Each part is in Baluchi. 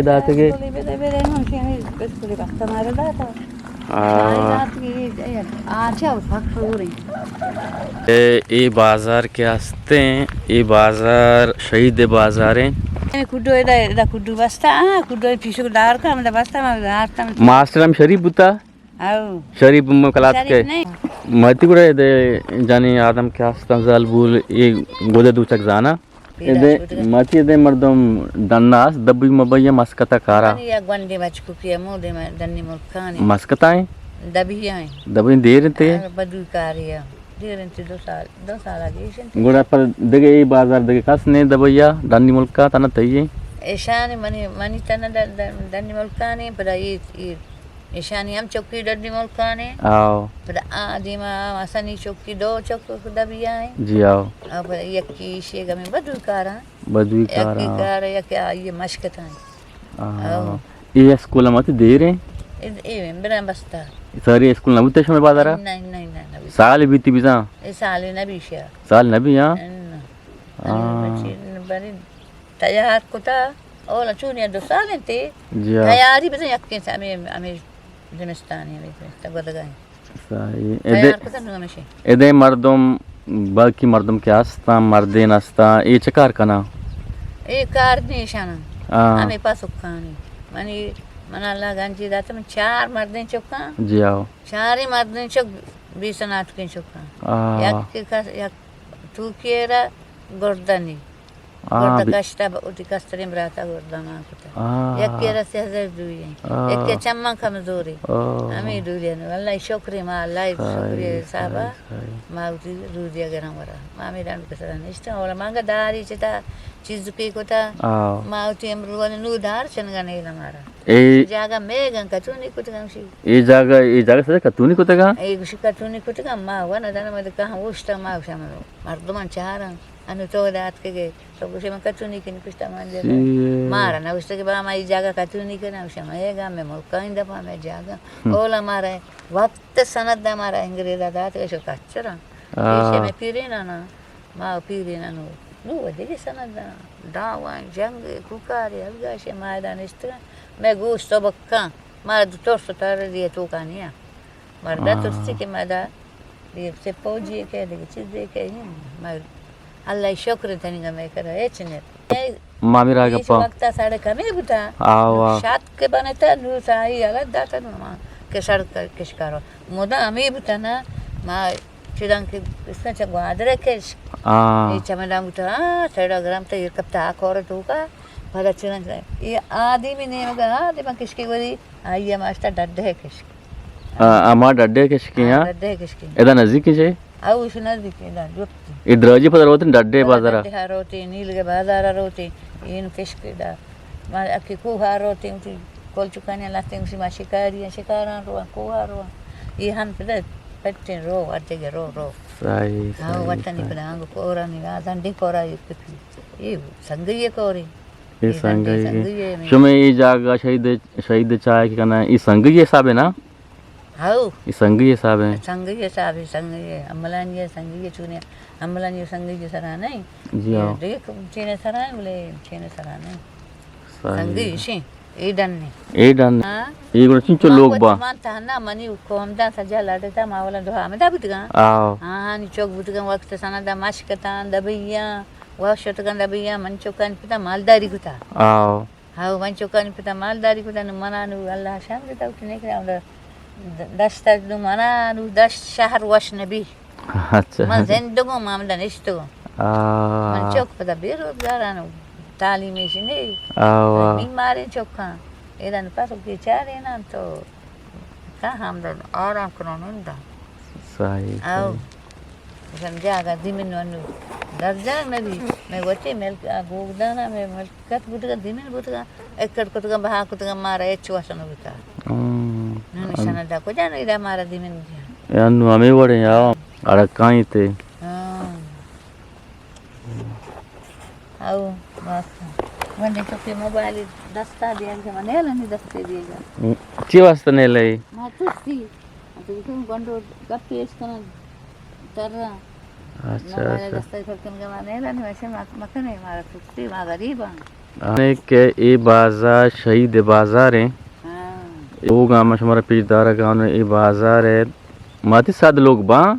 داتگے۔ بسکولی بدے، بدے، نو شیمی بسکولی بخت مارا داتا۔ آ۔ شاہی داتگے، اے، آ، چا پک پورے۔ اے، اے بازار کہ ہستیں، اے بازار شہید بازار ہیں۔ اے کڈو ادا، ادا کڈو بستا، آ، کڈو پیشو دار کا، مطلب بستا، ما دار تا، مطلب۔ ماسٹر ہم شریف بوتا؟ او۔ شریف مکلات شریف کے۔ نہیں۔ ماتی گڑا دے جانی آدم کہ ہستاں زال بول، اے گودے دوچک زانا۔ پیدا اے دے شد۔ ماتی دے مردم ڈنا است، دبی مبیا مسکتا کارا۔ منی یک گونڈے بچکوکی ہمو دے میں ڈنی ملکانی۔ مسکتا ہیں؟ دبی ہیں۔ دبی دیر انتے؟ آ، بدوی کاری ہے۔ دیر انتے دو سال، دو سال آگے ایش انتے۔ گڑا پر دگہ اے بازار دگہ کس نے دبیا ڈنی ملکا تنا تئیے؟ ایشانی منی، منی تنا ڈ-، ڈ-، ڈنی ملکانی، پدا اے، اے ایشانی ہم چکی ڈڈی ملکانے۔ آو۔ پدا آ دیما آ سنی چکی دو چک دبی آئیں۔ جی آو۔ آ پدا یکی ایشی گمی بدوی کاراں۔ بدوی یکی کاراں۔ کار، یکی آئی مشکتاں۔ آ۔ آو۔ اے اسکول ہم اتی دیر ہیں؟ اے، اے برا بستا۔ ساری اسکول نہ بوتے شمے بازارا؟ نہیں، نہیں، نہیں، نہ بوتے۔ سال بیتی بزاں؟ اے سال نہ بیشیا۔ سال نہ بی، ہاں؟ نہ۔ آ۔ بچی بری تیار کتا، اولا چونی دو سال انتے۔ جی ہاں۔ تیاری بزن یکیں سا ہمیں، ہمیں زمستانی ہمیں زمستان گدگا ہیں۔ صحیح۔ تیار ادے، کتا نو ہمیشہ۔ ادے مردم، باقی مردم کہ ہستاں، مردین ہستاں، اے چہ کار کناں؟ اے کار نیشاناں۔ ہاں۔ ہمیں پاسکانی۔ منی، من اللہ گنجی داتا، من چار مردین چکاں۔ جی ہاں۔ چاریں مردین چک بیس ناتکیں چکاں۔ آ۔ یک کس، یک توکی را گردنی۔ آ، گرد بی- کشتا ب-، وتی کستریں براتا گردان کتا۔ آ۔ یکے را سہ ہزار دوئی ہیں۔ آ۔ یکے چماں کمزوری۔ آ۔ ہمیں دوئی ہیں۔ اللہ شکر ما، اللہ شکر صحابا۔ صحیح۔ ما وتی روزی گران ورا۔ ما ہمیں ڈنڈ کسرا نشتا۔ اور مانگا داری چتا چیز کی کتا۔ آ۔ ما وتی امرو والے نو دار چنگا نہیں ہمارا۔ اے جاگہ میگن کتونی کتگا شی۔ اے جاگہ، اے جاگہ سجا کتونی کتگا؟ اے گوشی کتونی کتگا، ما وا ندانا، ما کہاں اوشتا، ما شامل مردمان چاران۔ انو تو دات کے گئے، تو گوشے من کتونی کنی پشتا مان دے۔ سی۔ مارا نہ گوشتے کہ با ما ای جاگہ کتونی کنا، گوشے من اے گام میں ملکانی دپا میں جاگہ۔ ہم۔ اولا مارا وقت سند دا مارا انگریزا دات، گوشے کچرا۔ آ۔ گوشے میں پیرینا نا، ما پیرینا نو۔ نو ودی سند دا۔ داوان جنگ کوکاری الگاشے ما دا نشتگا۔ میں گوشت تو بکاں، مارا دو ترس تر دیے تو کانیا۔ مردا آ۔ ترسی کہ مدا یہ سے فوجی کہ دیگه چیزے کہ ہم، مگر اللہ شکر تنگا میں کرا ہچ نے۔ مامی را ہیچ گپا۔ وقت ساڑے کمی بوتا۔ آوا۔ شات کے بنتا نو سائی الگ داتا نو ما کہ سڑک کشکارو۔ مدا ہمیں بوتا نا، ما چیزاں کہ اس نے چا گوادر کش۔ آ۔ یہ چمدان بوتا، آ، سڑا گرم تا یہ کپتا آ کور تو کا۔ پدا چنانچہ اے آدمی نیمگا آدم کشکی وری، آئی ہم آشتا ڈڈے کشکی۔ آ، ہما ڈڈے کشکی، ہاں، ہاں؟ ڈڈے کشکی۔ ادا نزدیک چے؟ اوش نزدیک ادا جپتی۔ اے دراجی پدا روتن ڈڈے بازارا۔ ڈڈے ہا روتے، نیلگے بازارا روتے، این کشکی دا۔ ما اکی کوہا روتے، اتی کول چکانی لاتیں، اسی ما شکاری ہیں، شکاران روان، کوہا روان۔ اے ہم پدا پٹیں رو، ورجگے رو، رو۔ صحیح، ہاں، صحیح، وطنی صحیح۔ پدا آنگو کورانی، آ زنڈی کورا اے پکی۔ اے سنگی کورے۔ اے اے سنگئی۔ سنگئی اے۔ شمے اے جاگہ شہید، شہید چاہے کہ کنا، اے سنگئی حساب ہے نا؟ ہاؤ۔ اے سنگئی حساب ہے۔ سنگئی حساب ہے، سنگئی ہے۔ املانی ہے، سنگئی ہے، چونے۔ املانی ہے، سنگئی ہے، سرا نہیں۔ جی ہاں۔ دیکھ، چینے سرا ہے، بولے چینے سرا نہیں۔ صحیح۔ سنگئی شی، اے ڈن نہیں۔ A done. ہاں۔ اے گڑا چنچو لوگ با۔ من تہنا منی قوم دا سجا لڑتا، ما ولا دو ہمدا بودگا۔ آؤ۔ ہاں، ہاں، نی چوک بودگا، وقت سنا دا مشکتان، دبیاں۔ وش شتگاں دبیاں، من چکانی پتا مالداری کتا۔ آؤ۔ ہاؤ، من چکانی پتا مالداری کتا، نو منا نو اللہ شان دتا، اٹھنے کے ہمدا دشت، نو منا نو دشت شہر وش نبی۔ اچھا۔ من زندگوں، من ہمدا نشتگوں۔ آ۔ من چک پتا بے روزگارانو، تعلیم ایش نہیں۔ آؤ۔ بیماریں چکاں، ایران پاس بیچارے نا تو تا ہمدا آرام کنون نندا۔ صحیح، آؤ۔ صحیح۔ گوشن جاگہ زمین انو درجان نبی، میں وتی ملک، آ، گوگدانا میں ملکت بوتگا، زمین بوتگا، اکڑ کتگا، بہا کتگا، مارا ہچ وس نہ بوتا۔ ہم۔ نوں نشانہ دا کجا نو ادا مارا زمین بوتگا۔ یا نو ہمیں وڑے یا اڑکائیں تے۔ ہاں۔ او، بس۔ من تو کہ موبائل دستا دیا کہ من نیلنی دستے دیگا۔ چی واسطہ نیلے؟ ما تسی۔ تو گنڈو گپ پیش کنن۔ ترا۔ اچھا، موبائل اچھا۔ دستا کر کن گما نیلا نوشے ما، مکنے مارا ترسی، ما غریب ہاں۔ آنے کہ اے بازار شہید بازار ایں۔ ہاں۔ لوگ ہم شمارا پیش دارگا انوں، اے بازار اے۔ ماتی صد لوگ باں۔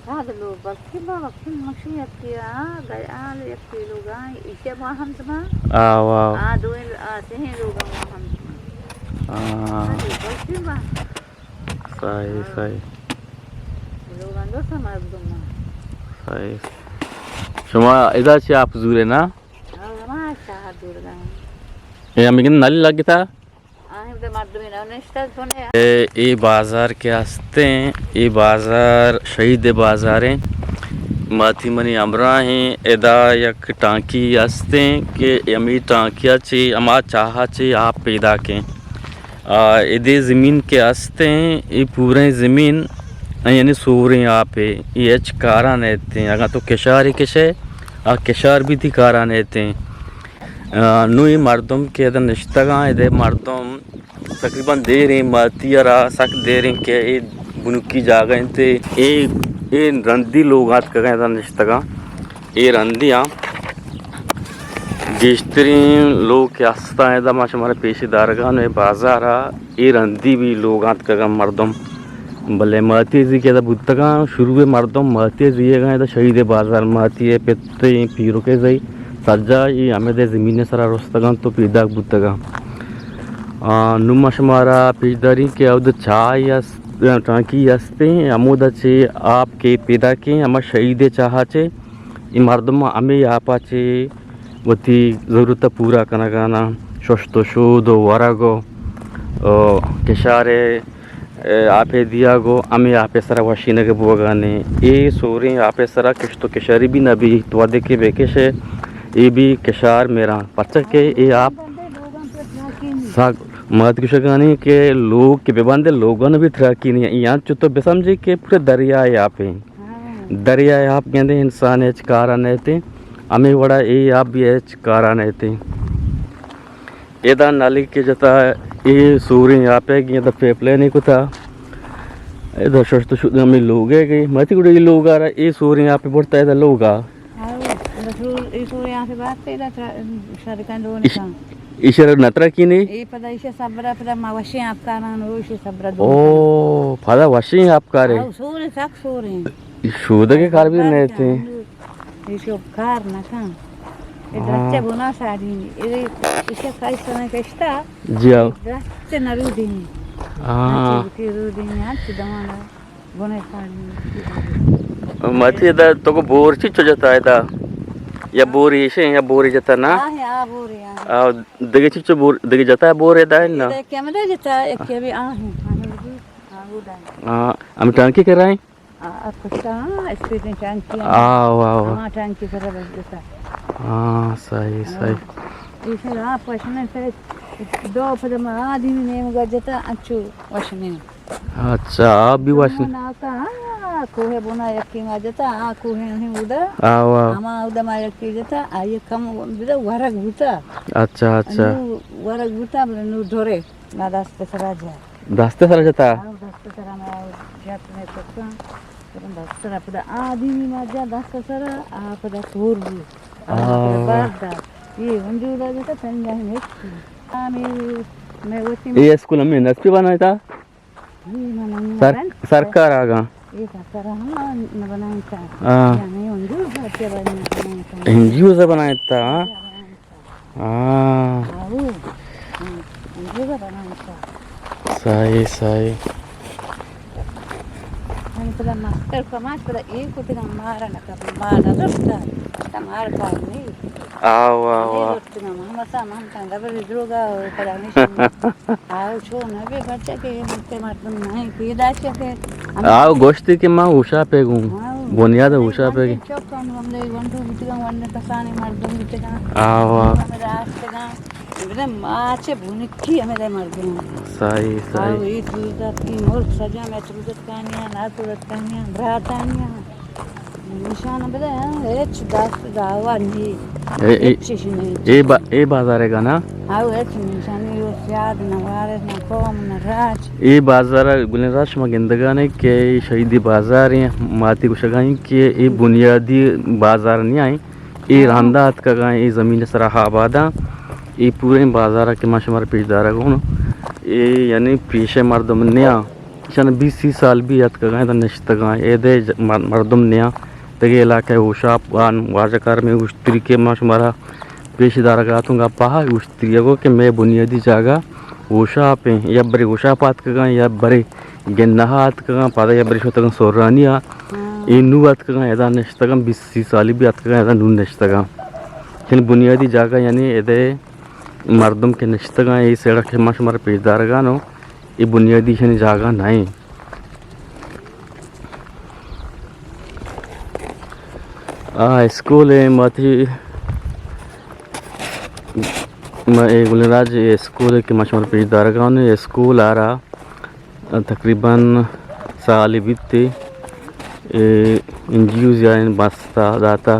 صد لوگ بس کہ بابا، کل مشی یکی آ، گئے آل یکی لوگ آ، ایشے ما ہم زمان۔ آ، واہ۔ آ، دوئیں، آ، سہیں لوگ ما ہم زمان۔ آ۔ بس کہ ما۔ صحیح، ہاں۔ صحیح۔ لوگ اندر سے مردم۔ صحیح۔ شما ادا چی آپ زورے نا؟ ہاں، ما چاہ دور گئے۔ اے ہمیں نلی لگتا؟ اے، اے بازار کہ ہستیں، اے بازار شہید بازار ایں۔ ماتی منی ہمراہ ایں، ادا یک ٹانکی ہستیں کہ ہمے ٹانکیا چے، ہما چاہا چے آپ پیداک ایں۔ آ، ادے زمین کہ ہستیں، اے پوریں زمین، یعنی سوریں آپ اے، اے ہچ کارا نیتیں۔ اگاں تو کشارے کشے، آ کشار بھی تی کارا نیتیں۔ آ، نوں اے مردم کہ ادا نشتگاں، ادے مردم تقریباً دیریں، ماتی ءَ را سک دیریں کہ اے بنکی جاگہ انت، اے، اے رندی لوگ آتکگاں ادا نشتگاں، اے رندی آں۔ گیشتریں لوگ کہ ہستاں ادا ما شمارا پیش دارگاں، اے بازار ءَ اے رندی بھی لوگ آتکگاں مردم۔ بلے ماتی زی کہ ادا بوتگاں، شروع مردم ماتی زیگاں، ادا شہید بازار ماتی ءِ پت ءِ پیرک ءِ زئی، سجا اے ہمدے زمین ءِ سرا رستگاں تو پیداک بوتگاں۔ آ، نوں ما شمارا پیش داریں کہ اود چاہے است، ٹانکی استیں، ہمودا چے آپ کہ پیداکیں، ہما شہید ءِ چاہا چے اے مردم ہمے آپا چے وتی ضرورت پورا کنگانا، ششت و شود و ورگ و، و کشارے اے، آپے دیاگو، ہمے آپے سرا وشینگ بوگانے۔ اے سوریں آپے سرا کشت و کشاری بھی نہ بیت، وہدے کہ بکشے، اے بھی کشار میراں۔ پرچا کہ اے آپ سک مات گوشگانی کہ لوگ کہ ببندے، لوگان بھی تراکی نہیں۔ یہاں چو تو بسمجھے کہ پورے دریائے آپیں۔ دریائے آپ گندے انسان ہچ کارا نیتے، ہمے وڑا اے آپ بھی ہچ کارا نیتے۔ ادا نلی کہ جتا، اے سوریں آپے گی، ادا پیپ لائن کتا۔ ادا ششت شد ہمیں لوگ ہے گی۔ ماتی گڑا اے لوگا را، اے سوریں آپے برتا ادا لوگا۔ ہاں، ادا سور-، اے سوریں آپے بات پہ ادا ترا-، شرکان دو نکان۔ ایشرا نترا کینے؟ اے پدا ایشی صبرا پدا ما وشیں آپ کاران، او ایشی صبرا دو او، نکان۔ پدا وشیں آپ کارے؟ ہاں، سوریں، سک سوریں۔ شودگے کار بھی نیتے۔ ایشو کار نہ کن۔ اے ہاں۔ درچہ بنا ساری۔ اے، ایشا کائی سنا کشتا۔ جی ہاں۔ درچہ نرو دینی۔ ہاں۔ ہاں، چی بکی رو دینی، ہاں، چی دوانا۔ بنے ساری۔ ماتی ادا تو کو بور چی چو جتا ادا؟ یا بوری ایشے یا بوری جتا نا؟ ہاں، ہاں، بوری، ہاں۔ آ، دگے چی چو بور، دگے جتا بور ادا ہے نا؟ ادا کیا مدے جتا، ایک کے بھی آ ہیں۔ ہاں، ہاں، ہم ٹانکی کر رہے ہیں۔ آ، آ کشتا، ہاں، اسپیڈیں ٹانکی، ہاں۔ آ، واہ، واہ۔ ہاں، ٹانکی سرا بس جتا۔ ہاں، صحیح، ہاں۔ صحیح۔ ایشی آپ وشنے سے دو پدم آدمی نیمگا جتا، انچو وشنے۔ اچھا، آپ بھی وشنے۔ ناکا، ہاں، کوہ بنا یکی ما جتا، آ کوہ ہیں ادا۔ آ، واہ۔ ہما ادا ما یکی جتا، آ یہ کم بدا ورگ بوتا۔ اچھا، اچھا۔ نو ورگ بوتا، بلے نو ڈورے، ما دست سرا جا۔ دست سرا جتا؟ ہاں، دست سرا ما جت میں چکا۔ دست سرا پدا آدمی ما جا دست سرا، آ پدا کور بو۔ آ۔ آ پدا بار دا۔ یہ انجو دا جتا پنجاہ نیکی۔ آ میں، میں وتی اے اسکول ہمیں نصفی بنایا تھا؟ یہ من سر-، بنایا۔ سرکار آگا۔ یہ سرکار ہم نہ بنایا تھا۔ ہاں۔ یہ ہمیں انجو دا بنایا تھا۔ انجو دا بنایا تھا، ہاں۔ ہاں۔ آؤ۔ ہم، انجو بنائیں تو۔ صحیح، صحیح۔ من پدا مستر کماش پدا اے کتگاں مارا نہ کپ، مار نہ رستا۔ تا مار کار نہیں۔ آؤ، آؤ، آؤ۔ رستا من مسا من تن دبر دروگا پدا نہیں۔ آؤ، چو نہ بے بچا کہ اے متے مردم نہیں پیدا چکے۔ آؤ، گوشتی کہ ما ہوشا پہ گوں۔ ہاں۔ بنیاد ہوشا پہ گی۔ چوکاں ہم لے ونڈو بوتگاں، ون کسانیں مردم بوتگاں۔ آؤ، آؤ۔ ہمیں راستگاں۔ بلے ما چہ بنکی ہمیں مردم۔ صحیح، صحیح۔ آؤ، اے تروزتکی ملک سجا میں تروزتکانیاں، نا تروزتکانیاں، براتانیاں۔ نشان بدے، ہاں، ہچ دست دعوا نہیں۔ اے، اے، ہچ چیز نہیں۔ اے با-، اے بازار ہے گا نا؟ ہاؤ، ہچ نشانی، وہ سیاد نہ وارث، نہ قوم، نہ راج۔ اے بازار گلیں راج شما گندگانے کہ اے شہیدی بازار ہیں، ماتی گوشگائیں کہ اے بنیادی بازار نہیں آئیں۔ اے رہندا اتکگاں، اے زمین سرا آباداں۔ اے پوریں بازارا کہ ما شمارا پیش دارگاں، اے یعنی پیشے مردم نیاں۔ ایشان بیست سی سال بی اتکگاں، ادا نشتگاں۔ اے دے ج-، مر-، مردم نیاں۔ دگہ علاقہ ہوشاپ آن واجہ کار میں اشتری کہ ما شمارا پیش دارگا اتوں گپا اشتری گو کہ مئے بنیادی جاگہ ہوشاپ ایں۔ یا برے ہوشاپ اتکگاں، یا برے گنہا اتکگاں، پدا یا برے شتگاں سورانی آ۔ اے نو اتکگاں، ادا نشتگاں، بیست سی سالی بی اتکگاں، ادا نو نشتگاں۔ یعنی بنیادی جاگہ یعنی ادے مردم کہ نشتگاں، اے سیڑا کہ ما شمارا پیش دارگا نو، اے بنیادی یعنی جاگہ نہ ایں۔ آ اسکول ایں، ماتی، ما اے گلیں راج اے اسکول ایں کہ ما شمارا پیش دارگا نو، اے اسکول آرا تقریباً سالے بیت، اے این جی اوز یا بستا داتا۔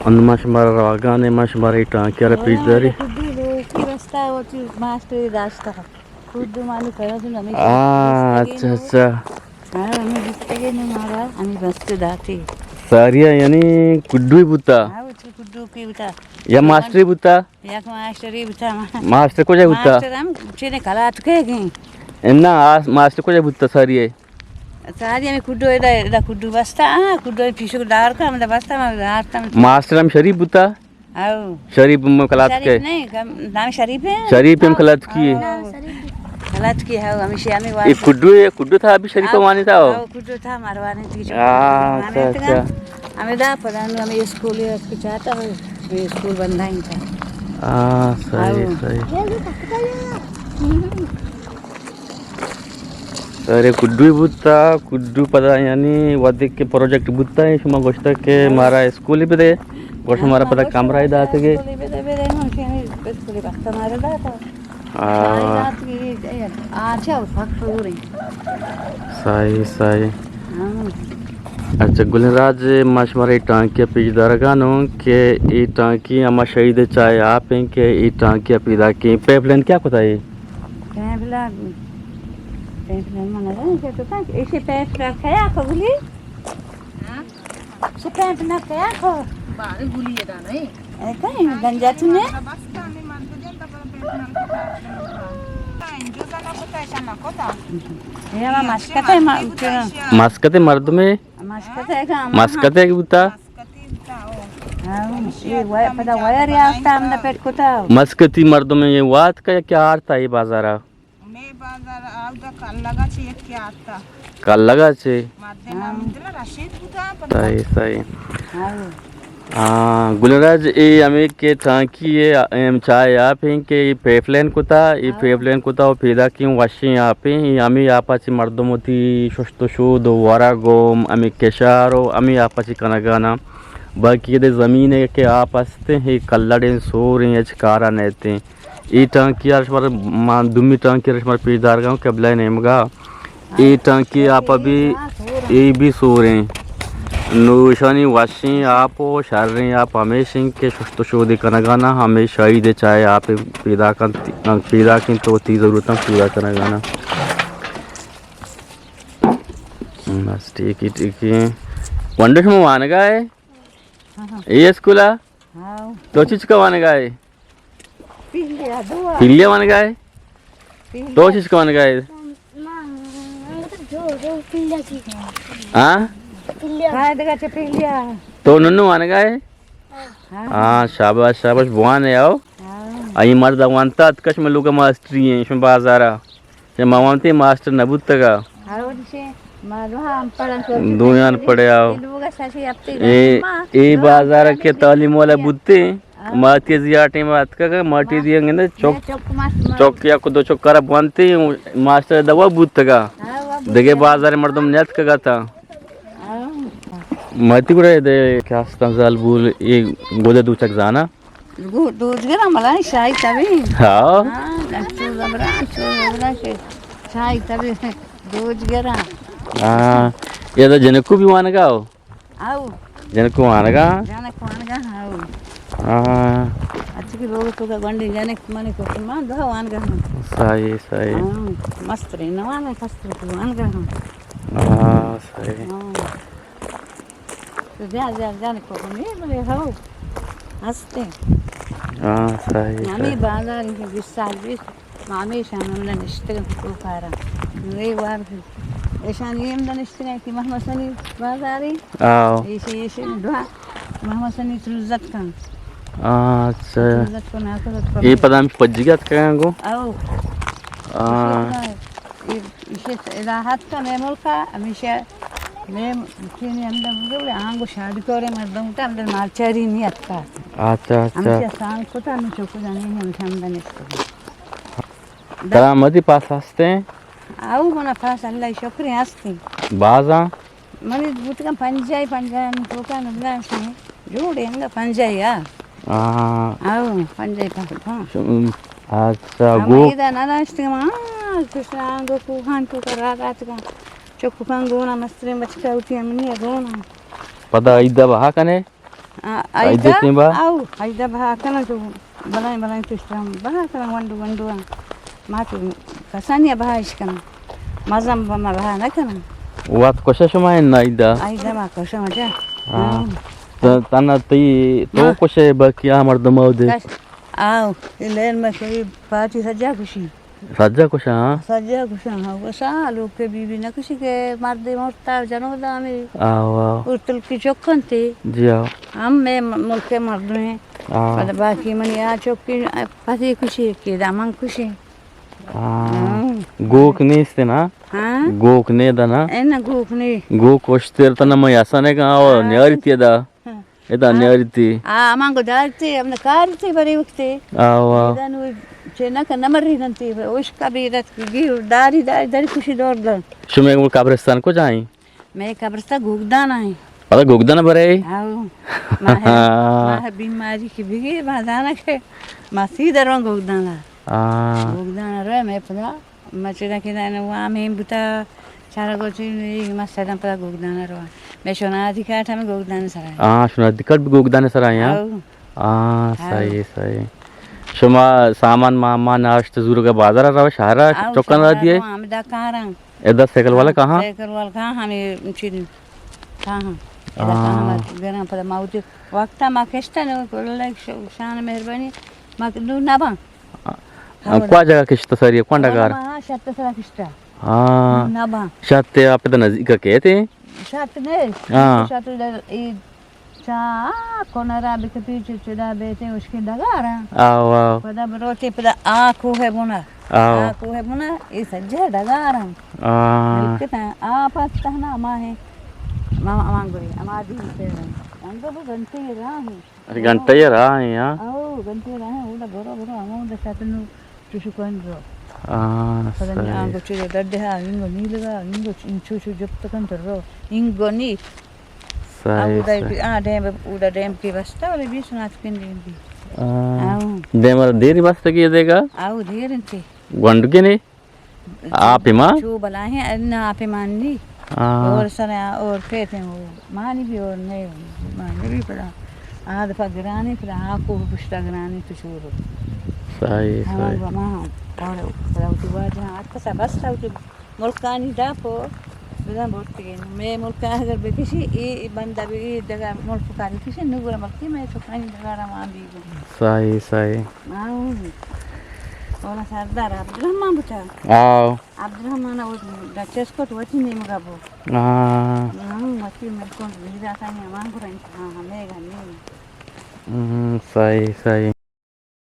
انوں ما شمارا راگان ایں، ما شمارا اے ٹانکی آرا پیش داری۔ کدی لوکی بستا، او چی ماسٹر داشتا۔ کدو مانی پڑا تو ہمیشہ آ، اچھا، اچھا۔ ہاں، ہمیں گفتگے نے مارا، ہمیں بستے داتے۔ ساریا یعنی کڈوی بوتا؟ ہاں، وہ تو کڈو کے بوتا۔ یا ماسٹری بوتا؟ یک ماسٹری بوتا۔ ماسٹر کجا بوتا؟ ماسٹر ہم چینے کلات کے گئے۔ انا، آ، ماسٹر کجا بوتا ساری ہے؟ ساری ہمیں کڈو ادا، ادا کڈو بستا، ہاں، کڈو پیشو دار کا، ہم بستا، ہم دار تا۔ ماسٹر ہم شریف بوتا؟ او۔ شریف ہم کلات کے؟ شریف نہیں، ہم نام شریف ہے۔ شریف ہم کلات کی ہے؟ ہاں، کلات کی ہے، ہمیشہ ہمیں یہ واسطے۔ کڈو ہے، کڈو تھا ابھی شریف او، وانی تھا؟ او، کڈو تھا، مروانی تھی۔ ہاں، اچھا، اچھا۔ ہمیں دا پڑھانو، ہمیں اسکول ہے، اس کو چاہتا ہے، ہمیں اسکول بندائیں تھا۔ ہاں، صحیح، او۔ صحیح۔ ارے کڈوی بوتا، کڈو پدا یعنی وھدے کہ پروجیکٹ بوتا ہے، شما گوشتا کہ ہاں۔ مارا اسکولی بدے، گوش ہاں، مارا پدا گوش کمرہ ہی داتے گے۔ اسکولی بدے، بدے، ہم شمی اسکولی بخت مارا داتا۔ ہاں۔ ساری رات کی، اے، آچا پک پورے۔ صحیح، صحیح۔ ہاں۔ اچھا، گلیں راج، ما شمارا اے ٹانکی پیش دارگا نوں کہ اے ٹانکی ہما شہید چائے آپ ہیں کہ اے ٹانکی پیدا کی۔ پیپ لین کیا کتا ہے؟ پیپ لین، پیپ لین من نہ کہ تو تک ایشی پیپ لین کیا قبولی؟ ہاں؟ شی پیپ لین کیا کو؟ بارے گولی ادا نہیں۔ اے کہیں گنجا تو نے؟ یہ مسکت ہے، مسکت مردمے۔ مسکت ہے کہ ہم مسکت ہے کہ بوتا؟ ہاں، یہ وے-، پدا ویر یافتا ہم نہ پیٹ کتا۔ مسکتی مردم یہ وات کا کہ آرتا یہ بازارا؟ میں بازار آودا کل لگا چے یک آتا۔ کل لگا چے؟ مردم ہم دل رشید بوتا، پدا صحیح، صحیح۔ ہاں۔ ہاں، گلراج، اے ہمیں کہ ٹانکی ہے، ایم چائے آپ ہیں کہ اے پیپ لین کتا، اے ہاں۔ پیپ لین کتا و پیدا کی وشیں آپ ہیں، اے ہمیں آپا چی مردم ہوتی ششت و شود و ورگ و ہمیں کشار و ہمیں آپا چی کنگانا۔ باقی دے زمین ہے کہ آپ ہستے ہیں، کلڑیں سوریں، اچ کارا نیتے ہیں۔ اے ٹانکی آ شمار، ما دومی ٹانکی آ شمار پیش دارگا ہوں، قبلہ نیمگا۔ اے ٹانکی آپ بھی، اے بھی سوریں۔ نو ایشانی وشیں آپ و شریں آپ ہمیشیں کہ ششت و شودی کنگا نا، ہمیشہ ہی دے چائے آپ پیدا کنت، پیدا کنت تو تی ضرورتاں پورا کنگا نا۔ بس ٹھیک ہے، ٹھیک ہے۔ ونڈو شما وانگا ہے؟ ہاں، ہاں۔ اے اسکولا؟ ہاں۔ تو چچکا وانگا ہے؟ پہلے آ دو آ۔ پہلے وانگا ہے؟ پہلے۔ تو چچکا وانگا ہے؟ ہاں؟ پہلے آ۔ تو ننو وانگا ہے؟ ہاں۔ ہاں، شاباش، شاباش، بوان ہے آؤ۔ ہاں۔ آئی مرد وانتا اتکش میں لوگ ماسٹری ہیں، شما بازارا۔ چہ ما وانتی ماسٹر نہ بوتگا۔ دویان پڑے آؤ۔ اے، اے بازار کے تعلیم والا بوتے۔ ہاں۔ ماتی زیا ٹیم اتکگا، ماٹی زیا گندے چوک، چوک یا کو دو چوک کرا بوانتے، ماسٹر دوا بوتگا۔ ہاں، دگے بازار مردم نیتکگا تا۔ ہاں۔ ماتی گڑا دے کیا استان زال بول، اے گودے دو چک زانا۔ گو-، دوزگراں بلائیں شاہی تبیں۔ ہاں۔ ہاں، انچو زبراں، انچو زبراں کہ شاہی تبیں دوزگراں۔ ہاں۔ یہ تو جنکو بھی وانگا ہو؟ آؤ۔ جنکو وانگا؟ جنک وانگا، ہاں۔ ہاں۔ اچھی کی لوگ تو کا گنڈی جنک منے کو مان دو وانگا ہاں۔ صحیح، صحیح۔ ہاں، مست رہی، نوان کستر کو وانگا ہاں۔ ہاں۔ صحیح۔ ہاں۔ تو زیادہ، زیادہ جانے کو نہیں بولے ہو۔ ہستے۔ ہاں، صحیح، ہمیں صحیح۔ بازار کے بیس سال بیس، ما ہمیشہ ہم نشتگن تو کارا۔ نوے وار ایشان یہ ہم نشتگن کہ محمد سنی بازاری۔ آؤ۔ ایشی، ایشی دعا۔ محمد سنی تروزت کن۔ آ، اچھا۔ تروزت کن، آ، تروزت کن۔ یہ پدا ہم پجگت کن گو؟ آؤ۔ آ۔ ایشی ادا ہاتھ کا مئے ملکا، ہمیشہ مئے چینی ہمدا بزرگ آنگو شادی کورے مردم تا ہمدا مالچاری نہیں اتکا۔ اچھا، اچھا۔ ہمیشہ سانگ کتا ہمیں چوکو جانے ہمیشہ ہمدا نشتگا۔ ترا مدی پاس ہستے؟ آؤ منا پاس اللہ شکر ہستے۔ بازاں؟ منی بوتگاں پنجاہی، پنجاہی توکا نبلا سے۔ جوڑے انگا پنجاہی، آ۔ آ۔ آؤ، پنجاہی پاس، ہاں۔ شم-، اچھا، ہم گو۔ ایدا نہ داشتگاں، ہاں، کسان گو کوہان تو کرا داتگاں۔ چکو کان گونا مستریں بچکا ہوتی ہم نہیں گونا۔ پدا ایدا بہا کنے؟ آ، ایدا؟ ایدا تیمبا؟ آؤ، ایدا بہا کنا تو بلائیں، بلائیں تو اشترام بہا کنا ونڈو، ونڈو آں۔ ما تو کسانی بہا اش کنا۔ مزم بما بہا نہ کنا۔ وات کشا شما ہے نا ایدا؟ ایدا ما کشا مجا۔ ہاں۔ ہاں۔ ت-، تنا تی تو ہاں۔ کشے باقی آ مردم آؤ دے۔ کش-، آؤ، یہ لین میں کوئی پارٹی سجا کشی۔ سجا کشاں، ہاں؟ سجا کشاں، ہاں۔ وسا لوگ کے بی بی نہ کشی کہ مردے مرتا جنو دامے۔ آو، آو۔ اور تلکی چکن تے۔ جی، آو۔ ہم میں م-، ملک کے مردم ہیں۔ آو۔ پدا باقی منی آ چکی پتی کشی کہ دامن کشی۔ ہاں۔ ہاں۔ گوک نیست نا؟ ہاں۔ گوک نے دا نا؟ اے نا گوک نے۔ گوک کشتر تنا میں ایسا نے کہا اور ہاں۔ نیاری تی دا۔ ہاں۔ ادا ہاں۔ نیارتی۔ آ، ہمانگو دارتی، ہم کارتی برے وقتے۔ آ، واہ۔ ادا نو چہ نہ کن نمری ننتی، اوش کا بیرت گیر داری، داری، داری کشی دور دن۔ شمے گوں قبرستان کجا ایں؟ مئے قبرستان گوگدان ایں۔ پدا گوگدان برے؟ آؤ۔ ماہ، ماہ بیماری کی بگی، ما دانا کہ ما سیدھا رواں گوگدان۔ آ۔ گوگدان روے مئے پدا۔ ما چدا کہ دانا وام ہم بوتا، چارا گوچی، ما سدم پدا گوگدان رواں۔ مئے شناختی کارت ہمے گوگدان سرا ایں۔ آ، شناختی کارت بھی گوگدان سرا ایں، ہاں؟ آؤ۔ آ، آؤ۔ صحیح، صحیح۔ شما سامان مامان ناشت زورگا بازار روے، شہر آؤ، چکن را شہر دیے؟ رواں، ہمدا کاراں۔ ادا سائیکل والا ہاں، کہاں؟ سائیکل والا کہاں، ہمے چیز کہاں؟ ادا آ۔ کہاں ما گراں پدا ما وتی وقتا ما کشتا نو، اللہ ش-، شان مہربانی، ما دور نباں۔ آ، ہاں، کوا جگہ کشتا ساری، کون ڈگار؟ ہاں، شت سرا کشتا۔ ہاں۔ نہ با۔ شت آپ تو نزدیک کہتے ہیں؟ شت نے۔ ہاں۔ شت ادھر، اے، چا، کنرا بکپی چو چدا بیتے، اس کے ڈگار ہیں۔ آو، آو۔ پدا بروتے، پدا آ کوہ بنا۔ آو۔ آ کوہ بنا، اے سجہ ڈگار ہیں۔ آ۔ ملکتا، آ پاس تہنا ما ہے۔ ما، ما گوری، اما دی سے۔ انگو بو گھنٹے راہ ہیں۔ اچھا، گھنٹہ یہ راہ ہیں، ہاں؟ او، گھنٹہ یہ راہ ہیں، اودا برو، برو، ہمودا شاتنو چوشو کن رو۔ ہاں، پدا نی صحیح۔ آنگو چوشو ڈڈے ہا، انگو نیلگا، انگو چ-، چوشو جپت کن تو رو، انگو نی۔ صحیح، اودا صحیح۔ آ ڈیم، اودا ڈیم کی بستا، ولی بیس نات کن ڈیم کی۔ ہاں۔ آؤ۔ ڈیم والا دیری بستا کی دیگا؟ آؤ، دیر انتی۔ گونڈ کے نہیں؟ آپ ما؟ چو بلاہیں، نہ آپ مان نی۔ ہاں۔ اور سر، اور کہتے ہیں وہ، مانی بھی اور نہیں، مانی بھی پڑا۔ آ دفعہ گرانی، پھر آ کو پشتا گرانی تو شروع۔ صحیح، ہاں، صحیح۔ وہ ماں، اور پھر وہ تو واجہ، آج کسا بس تھا، وہ تو ملکانی دا کو، بزن بورتی گئے۔ میں ملک اگر بکشی، اے، اے بندہ بھی، اے جگہ ملک کا بکشی، نو گرا ملکی میں چکانی جگہ رمان دی۔ صحیح، صحیح۔ آؤ۔ اولا سردار عبدالرحمن بوتا۔ آؤ۔ عبدالرحمن او ڈچس کو تو وتی نیمگا بو۔ آؤ۔ ہم، وتی ملکون میرا سانی امان گرن۔ ہاں، ہمیں گا نیم۔ ہم، صحیح، صحیح۔